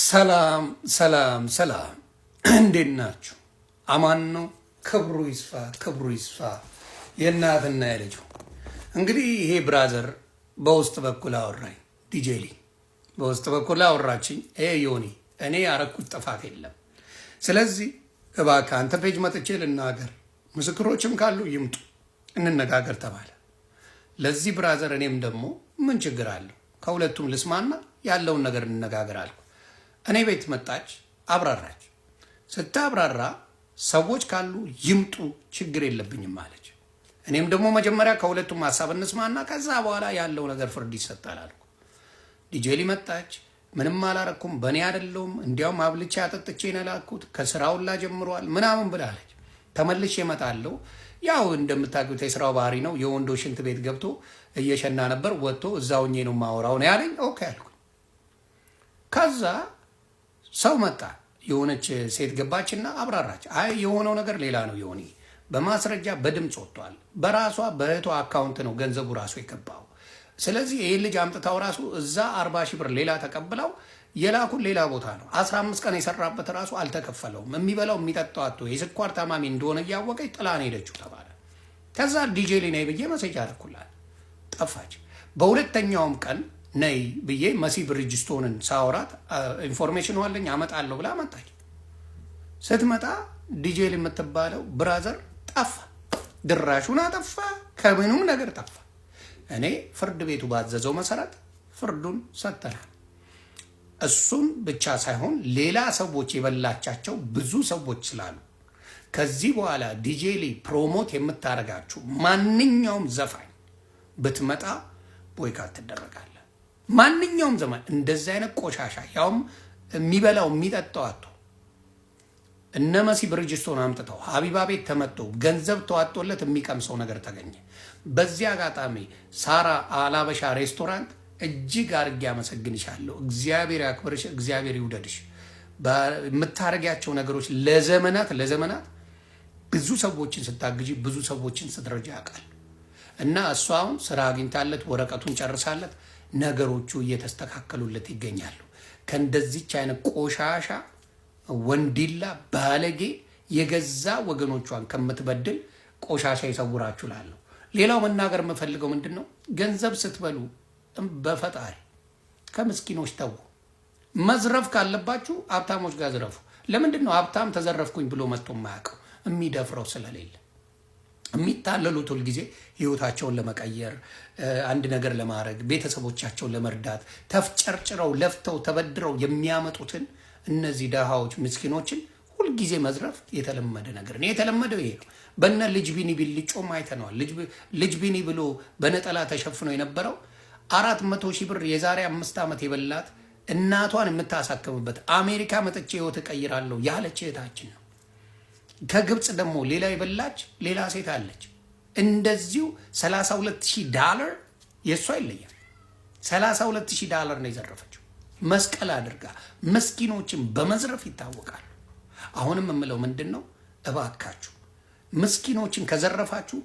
ሰላም ሰላም ሰላም፣ እንዴት ናችሁ? አማን ነው። ክብሩ ይስፋ፣ ክብሩ ይስፋ። የእናትና የልጁ እንግዲህ ይሄ brother በውስጥ በኩል አወራኝ። ዲጄሊ በውስጥ በኩል አወራችኝ። ይሄ ዮኒ፣ እኔ ያረኩት ጥፋት የለም። ስለዚህ እባክህ አንተ page መጥቼ ልናገር፣ ምስክሮችም ካሉ ይምጡ፣ እንነጋገር ተባለ። ለዚህ brother እኔም ደግሞ ምን ችግር አለው፣ ከሁለቱም ልስማና ያለውን ነገር እንነጋገር አልኩ። እኔ ቤት መጣች፣ አብራራች። ስታብራራ ሰዎች ካሉ ይምጡ፣ ችግር የለብኝም አለች። እኔም ደግሞ መጀመሪያ ከሁለቱም ሀሳብ እንስማና ከዛ በኋላ ያለው ነገር ፍርድ ይሰጣል አልኩ። ዲጄሊ መጣች። ምንም አላረኩም፣ በእኔ አይደለሁም፣ እንዲያውም አብልቼ አጠጥቼ ነው የላኩት፣ ከስራውላ ጀምሯል ምናምን ብላለች። ተመልሼ እመጣለሁ። ያው እንደምታውቁት የስራው ባህሪ ነው። የወንዶች ሽንት ቤት ገብቶ እየሸና ነበር። ወጥቶ እዛው ሆኜ ነው የማወራው ነው ያለኝ። Okay አልኩኝ። ከዛ ሰው መጣ። የሆነች ሴት ገባችና አብራራች። አይ፣ የሆነው ነገር ሌላ ነው የሆነ፣ በማስረጃ በድምፅ ወጥቷል። በራሷ በእህቷ account ነው ገንዘቡ ራሱ የገባው። ስለዚህ ይህን ልጅ አምጥታው ራሱ እዛ 40,000 ብር ሌላ ተቀብለው የላኩን ሌላ ቦታ ነው። 15 ቀን የሰራበት ራሱ አልተከፈለውም። የሚበላው የሚጠጣው አጥቶ የስኳር ታማሚ እንደሆነ እያወቀች ጥላን ሄደችው ተባለ። ከዛ ዲጄ ነይ ብዬ message አደረኩላት፣ ጠፋች። በሁለተኛውም ቀን ነይ ብዬ መሲ ብሪጅስቶንን ሳወራት information አለኝ አመጣለሁ ብላ መጣች። ስትመጣ ዲጄ የምትባለው brother ጠፋ፣ ድራሹን አጠፋ፣ ከምኑም ነገር ጠፋ። እኔ ፍርድ ቤቱ ባዘዘው መሰረት ፍርዱን ሰጥተናል። እሱን ብቻ ሳይሆን ሌላ ሰዎች የበላቻቸው ብዙ ሰዎች ስላሉ ከዚህ በኋላ ዲጄ ሊ promote የምታደርጋችሁ ማንኛውም ዘፋኝ ብትመጣ boycott ትደረጋለህ። ማንኛውም ዘመን እንደዚህ አይነት ቆሻሻ፣ ያውም የሚበላው የሚጠጣው አጥቶ፣ እነ መሲ ብርጅስቶን አምጥተው ሀቢባ ቤት ተመጥቶ ገንዘብ ተዋጦለት የሚቀምሰው ነገር ተገኘ። በዚህ አጋጣሚ ሳራ አላበሻ ሬስቶራንት እጅግ አድርጌ አመሰግንሻለሁ። እግዚአብሔር ያክብርሽ፣ እግዚአብሔር ይውደድሽ። የምታደርጊያቸው ነገሮች ለዘመናት ለዘመናት ብዙ ሰዎችን ስታግዢ፣ ብዙ ሰዎችን ስትረጂ ያውቃል እና እሷ አሁን ስራ አግኝታለት ወረቀቱን ጨርሳለት ነገሮቹ እየተስተካከሉለት ይገኛሉ። ከእንደዚች አይነት ቆሻሻ ወንዲላ ባለጌ የገዛ ወገኖቿን ከምትበድል ቆሻሻ ይሰውራችሁ እላለሁ። ሌላው መናገር የምፈልገው ምንድን ነው? ገንዘብ ስትበሉ በፈጣሪ ከምስኪኖች ተዉ። መዝረፍ ካለባችሁ ሀብታሞች ጋር ዝረፉ። ለምንድን ነው ሀብታም ተዘረፍኩኝ ብሎ መጥቶ የማያውቀው? የሚደፍረው ስለሌለ። የሚታለሉት ሁልጊዜ ህይወታቸውን ለመቀየር፣ አንድ ነገር ለማድረግ፣ ቤተሰቦቻቸውን ለመርዳት ተፍጨርጭረው ለፍተው ተበድረው የሚያመጡትን እነዚህ ደሃዎች ምስኪኖችን ሁልጊዜ መዝረፍ የተለመደ ነገር ነው። የተለመደው ይሄ ነው። በነ ልጅ ቢኒ ቢልጮም አይተነዋል። ልጅ ቢኒ ብሎ በነጠላ ተሸፍኖ የነበረው 400,000 ብር የዛሬ 5 ዓመት የበላት፣ እናቷን የምታሳክምበት፣ አሜሪካ መጥቼ ህይወት እቀይራለሁ ያለች እህታችን ነው። ከግብፅ ደግሞ ሌላ የበላች ሌላ ሴት አለች። እንደዚሁ 32,000 ዳለር፣ የእሷ ይለያል። 32,000 ዳለር ነው የዘረፈችው። መስቀል አድርጋ ምስኪኖችን በመዝረፍ ይታወቃሉ። አሁንም የምለው ምንድን ነው? እባካችሁ ምስኪኖችን ከዘረፋችሁ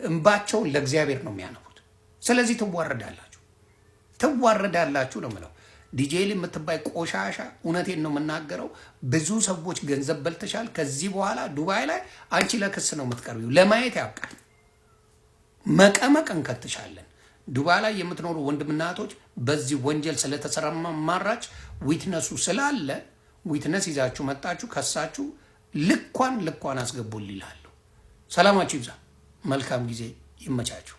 እንባቸውን ለእግዚአብሔር ነው የሚያነቡት። ስለዚህ ትዋረዳላችሁ፣ ትዋረዳላችሁ ነው የምለው። ዲጄል የምትባይ ቆሻሻ፣ እውነቴን ነው የምናገረው። ብዙ ሰዎች ገንዘብ በልተሻል። ከዚህ በኋላ ዱባይ ላይ አንቺ ለክስ ነው የምትቀርቢው። ለማየት ያብቃል። መቀመቅ እንከትሻለን። ዱባይ ላይ የምትኖሩ ወንድምና እህቶች፣ በዚህ ወንጀል ስለተሰማራች witness ኡ ስላለ witness ይዛችሁ መጣችሁ ከሳችሁ ልኳን ልኳን አስገቡል ይላሉ። ሰላማችሁ ይብዛ። መልካም ጊዜ፣ ይመቻችሁ።